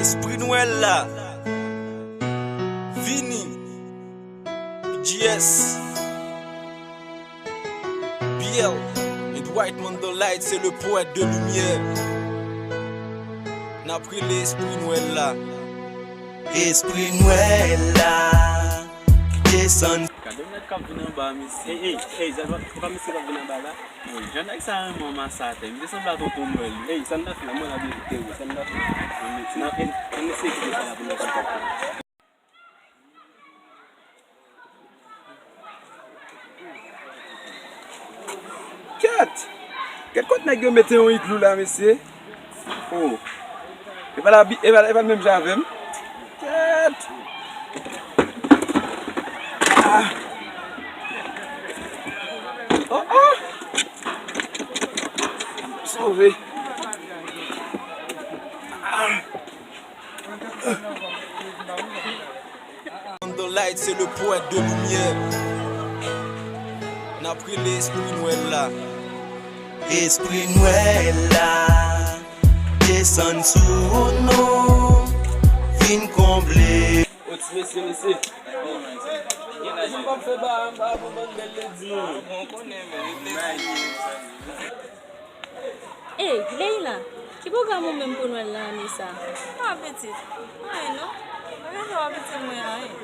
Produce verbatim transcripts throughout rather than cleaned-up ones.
Espri nwèl la vini. G S, Biel, Dwight Mandalite, c'est le poète de lumière. N ap rele espri nwèl la. Espri nwèl la desann. Gade nèg k ap vin anba, mesye. Ey, ey, ey, zèl pa, pa mesye k ap vin anba la. Jan nèg sa renmen anmase atè, misye sanble a tonton Nwèl, wi. Ey, sa n ta fè la, mwen la verite, wi, sa n ta fè. Ann eseye kite sa la pou nou kontakte. Kèt! Kèt kot nèg yo mete yon igloo la, mesye? Oh. E pa la bi-, e pa, e pa l menm jan avè m. Kèt! Ah! Oh, oh! Sove. Ah! Mandalite, c'est le poète de lumière. N ap rele espri nwèl la. Espri nwèl la desann sou nou, vin konble. O ti mesye, mesye. Mwen p ap fè ba, ba pou bann bèl ledi, non. Ey, Leila, ki pwogram ou menm pou Nwèl la ane sa? Ah, pitit, anyen non. Pa gen sa, pitit mwen, anyen.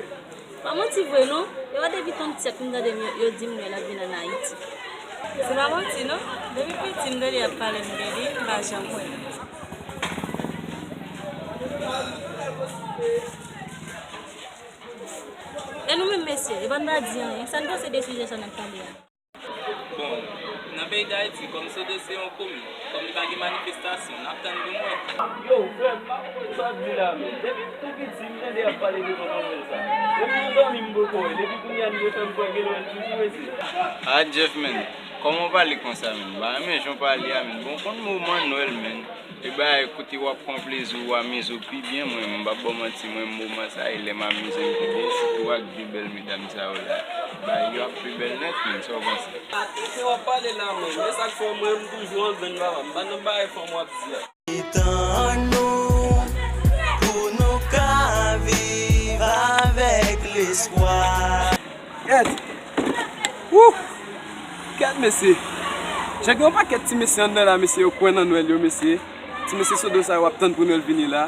Pa manti vre non, e pa depi tann syèk m tande m yo, yo di m Nwèl ap vin ann Ayiti. Se pa manti non, depi piti m tande y ap pale m de li, m pa janm wè. E nou menm mesye, e pa n pa di anyen, sa n panse de sijè sa n ap pale a? Bon, nan peyi Dayiti, kòm Sodo se yon komin, kòm li pa gen manifestasyon, n ap tann pou n wè. Yo, frè m, m pa konprann sa w ap di la, men. Depi m tou piti, m tande y ap pale de tonton Nwèl sa. Menm nan dòmi, m poko wè l. Epi kounye a, n vle fè m kwè gen Nwèl toujou, mesye. Ah, Jeff, men, kòman w pale konsa, men? M pa renmen jan w pale a, men. Bon, w konn moman Nwèl, men. E bagay kote w ap pran plezi w, w amize w pi byen, mwen, m p ap ba w manti, mwen, moman sa, e lè m amize m pi byen, sitou ak de bèl medam sa yo la. Bagay yo ap pi bèl nèt, men, sa w panse? Atè w ap pale la, men, men sa k fè mwen, m toujou an grenn, papa, m pa nan bagay fanm w ap di a. Tan nou pou nou ka viv avèk lespwa. Kèt! Wouh! Kèt, mesye! Jan gen yon pakèt ti mesye anndan la, mesye, yo kwè nan Nwèl yo, mesye. Ti mesye Sodo sa yo ap tann pou Nwèl vini la.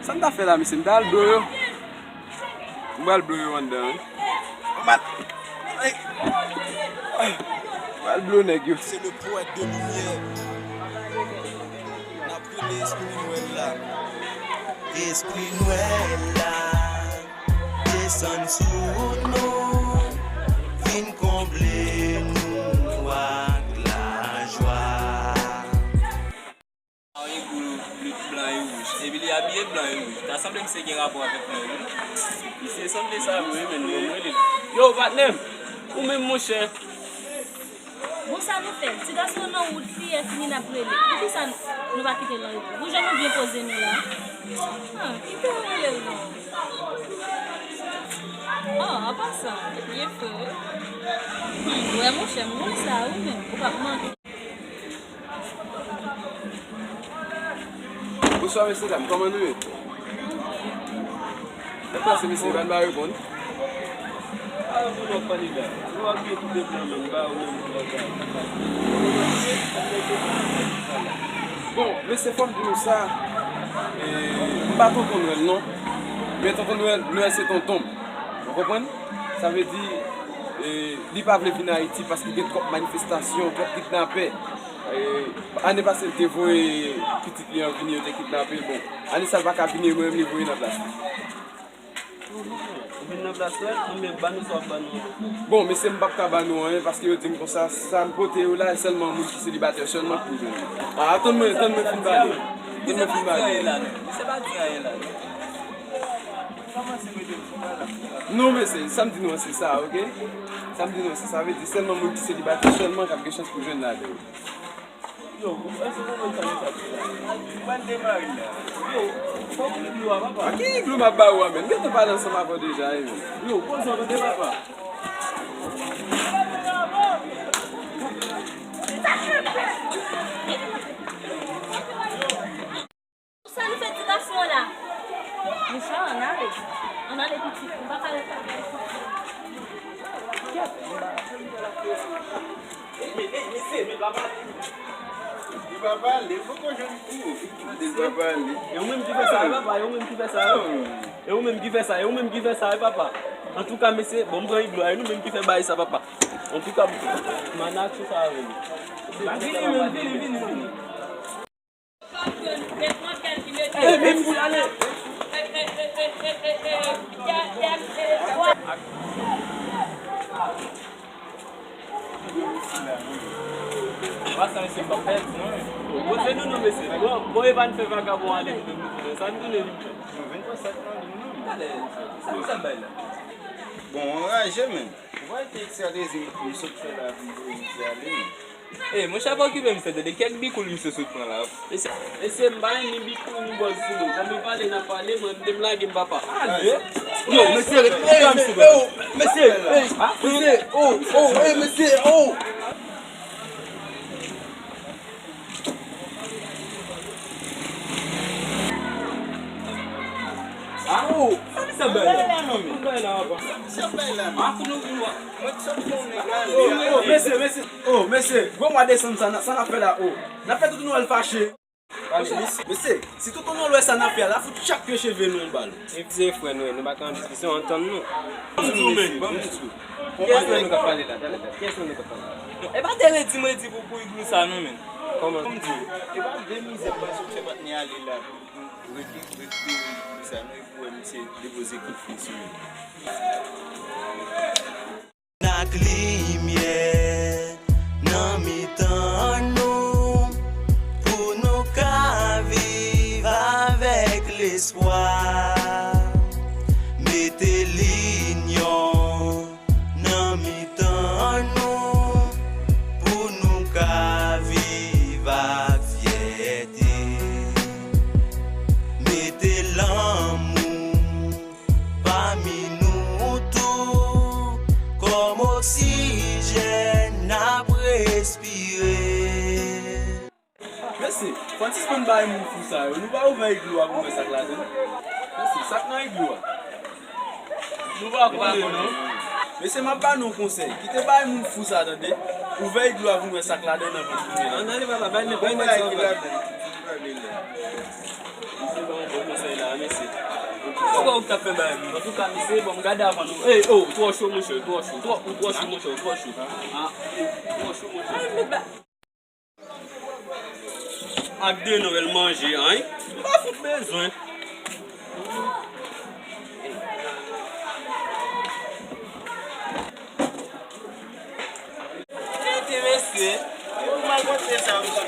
Sa n ta fè la, mesye? M ta al blo yo. M pral blo yo anndan, wi. M pral, m pral blo nèg yo. C'est le poète de lumière. N ap rele espri Nwèl la. Espri Nwèl la desann sou nou, vin konble nou ak lajwa. Yon boul blan e wouj. Epi li abiye blan e wouj. Ta sanble misye gen rapò avèk mwen, wi. Misye sanble sa vre, men, bon, mwen li. Yo, patnè m! Ou menm, monchè! Bon, sa nou fè? Ti gason nan wout li, e fini n ap rele. Poukisa nou pa kite l nan repo? Bon, jan nou byen poze nou la. Ah, kite yo rele l non. Oh, an pasan, byen fre wi. Hmm, wè monchè, m konn sa wi, men ou p ap manke. Bonswa, mesye dam, kòman nou ye? Sa k pase, mesye, pa n pa reponn? Bon, mesye, fò m di nou sa, e, m pa tonton Nwèl, non. Men tonton Nwèl, Nwèl se tonton m. Ou konprann? Sa vle di, e, li pa vle vin Ayiti paske gen twòp manifestasyon, twòp kidnapè. E, ane pase, l te voye pitit li an vini, yo te kidnape l. Bon, ane sa, l pa ka vini, e mwen menm, li voye nan plas li. Ou vin nan plas la, oubyen ba nou sa w ap ba nou an? Bon, mesye, m p ap ka ba nou anyen, paske yo di m konsa, sa m pote yo la, e sèlman moun ki selibatè sèlman k pou jwenn li. A, tann mwen, tann mwen fin pale. Tann mwen fin pale. Misye pa di anyen la, non. Non, mesye, sa m di nou an se sa, oke? Sa m di nou an se sa, vle di sèlman moun ki selibatè sèlman k ap gen chans pou jwenn ladan yo. Yo, èske w konprann sa mesye ap di la? Ban demare la. Yo, fòk ou iglou a, papa. A ki iglou m ap ba ou a, menm? M gentan pale ansanm avè w deja, wi, menm. Yo, poze w tande, papa. Sa nou fè ti gason an la? Pale, poko jwenn kou. Li mande l pa pale. E ou menm ki fè sa, wi, papa, e ou menm ki fè sa, wi. E ou menm ki fè sa, e ou menm ki fè sa, wi, papa. Antouka, mesye, bon, m pran iglo a, e nou menm ki fè bagay sa, papa. Antouka, m ann aksyon sa avè nou. Vini, vini, vini, vini. Ey, men pou l ale. Pase mesye, pa pèdi, non. Bon, se nou, non, mesye. Bon, bon, Evan fè vagabon ale, nou, nou, nou, sa nou tounen vin fè. Nou vin fè sa nan nou, non. Talè, sa, sa bay la. Bon, anraje, men. Ou pa te ekstrateji m sot fè la pou m voye misye ale, men. Ey, monchè, pa okipe misye, tande kèk bikoul misye sot pran la. Mesye, mesye, m pa renmen bikoul nou bòz sou nou. Kòm nou pale, n ap pale, mwen, m te m lage m papa. Ale. Yo, mesye, ey, mesye, oh, mesye, ey, mesye, oh, oh, ey, mesye, oh. Ah, oh, sa misye bay la? Sa misye bay la, papa? Sa misye bay la, men? Ah, pou nou, pou nou. Mwen t sot fè yon nèg la. Oh, oh, mesye, mesye. Oh, mesye, gwo mwa desanm sa, sa n ap fè la, oh. N ap fè tout nou al fache. Mesye, si tonton Nòl wè sa n ap fè a, l a fout chak pye cheve nou yon bal. Epi se frè nou ye, nou pa ka nan diskisyon, antann nou. Ban m di w, men, ban m di w. Kiyès nan nou k ap pale la? Talè, talè. Kiyès nan nou k ap pale la? Non, e pa de redi m redi pou, pou iglou sa non, men. Kòman? Ban m di w. E pa de mizè m pase w fè patnè ale la pou, pou reki-, rekipere iglou sa non, epi w wè misye depoze kout fye sou li. Ak limyè nan mitan nou, pou nou ka viv avèk lespwa. Mete linyon nan mitan nou, pou nou ka viv ak fyète. Mete lanmou pami nou tou, kòm oksijèn n ap respire. Mesye, fò n sispann bay moun fou sa yo. Nou pa ouvè iglou a pou n wè sa k ladan l. Mesye, sa k nan iglou a? Nou pa konnen, non. Mesye, m ap ba nou yon konsèy. Kite bay moun fou sa, tande. Ouvè iglou a pou n wè sa k ladan l anvan n tounen la. Ann ale, papa, bay nèg, bay nèg sa, papa. Mesye, ban yon bon konsèy la, mesye. Poukisa w t ap fè bagay moun? Antouka, mesye, bon, m gade avan nou. Ey, oh, twò cho, monchè, twò cho. Twò, ou twò cho, monchè, ou twò cho. Ah, twò cho, monchè. Ak de Nwèl manje, an? M pa fout bezwen. Tete, mesye. Ou mal kontre sa, mesye.